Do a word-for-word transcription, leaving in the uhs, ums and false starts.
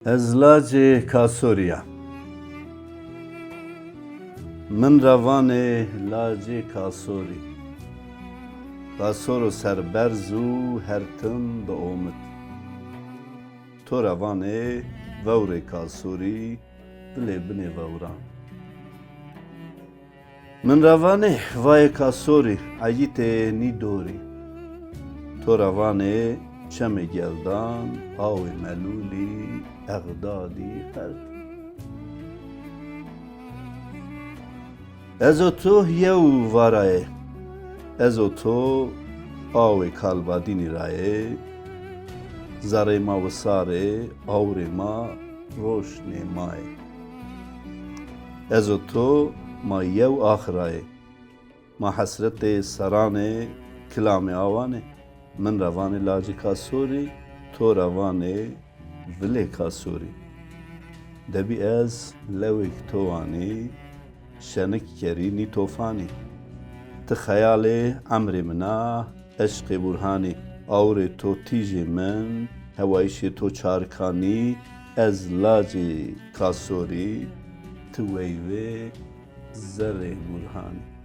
Ez lacê Kasorî ya. Min ra vanê lacê Kasorî. Kasoro serberz û her tim bi omid. To ra vanê vewrê Kasorî, vilê binê vewran. Min ra vanê vayê Kasorî, eyîtê nî dorî. To ra vanê çemê geldan, awê melûlî, exdadî, her tim. Ez û to yew varayê. Ez û to awê kalbadînî ra yê. Zerrê ma wisar ê, awrê ma roşnê ma yê. Ez û to ma yew ax ra yê. Ma hesretê serran ê, kilamê awan ê. Min ra vanê lacê Kasorî, to ra vanê vilê Kasorî. Debî ez lewêk to wanî, şenik kerî nî tofanî. Ti xeyalê emrê min a, eşqê Burhanî. Awrê to tîjê min, hewayîşê to çarikanî. Ez lacê Kasorî, ti weyvê zerrê Burhanî.